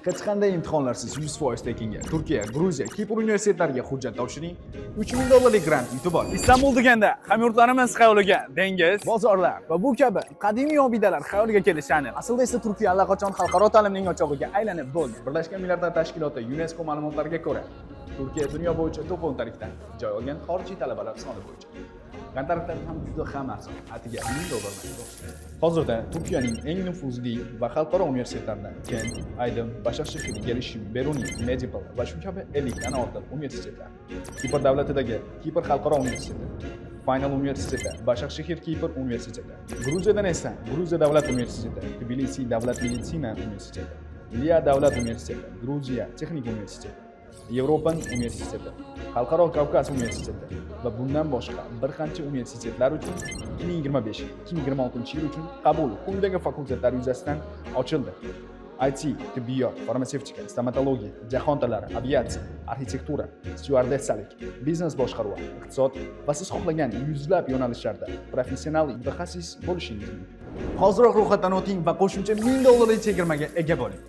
Hech qanday imtihonlarsiz 100% tekinga Turkiya, Gruziya, Kipr universitetlariga hujjat topshiring. 3000 dollarlik grant yutib oling. Istanbul deganda hamyurtlarimiz xayoliga dengiz, bozorlar va bu kabi qadimiy obidalar xayoliga kelishi aniq. Aslida esa Turkiya allaqachon xalqaro ta'limning o'chog'iga aylanib bo'ldi. Birlashgan Millatlar Tashkiloti UNESCO ma'lumotlariga ko'ra, Turkiya dunyo bo'yicha top 10 talikdan joy olgan xorijiy talabalar soni bo'yicha. Kontraktlar ham juda ham arzon, atiga 1000 dollardan. Hozirda Turkiyaning eng nufuzli va xalqaro universitetlaridan Kent, Aydin, Başakşehir, Gelişim, Beruniy, Medipol va shu kabi 50 dan ortiq universitetlar. Kipr davlatidagi Kipr xalqaro universiteti, Final universiteti, Başakşehir Kipr universiteti. Gruziyadan esa Gruziya davlat universiteti, Tbilisi davlat meditsina universiteti, Liya davlat universiteti, Gruziya texnik universiteti, Yevropan universiteti, Xalqaro Kavkaz universiteti va bundan boshqa bir qancha universitetlar uchun 2025-2026 yil uchun qabul quyidagi fakultetlar yuzasidan ochildi: IT, tibbiyot, farmatsevtika, stomatologiya, jahon tillari, aviatsiya, arxitektura, styuardessalik, biznes boshqaruvi, iqtisod va siz xohlagan yuzlab yo'nalishlarda professional mutaxassis bo'lishingiz mumkin. Hoziroq ro'yxatdan o'ting va qo'shimcha 1000 dollarlik chegirmaga ega bo'ling.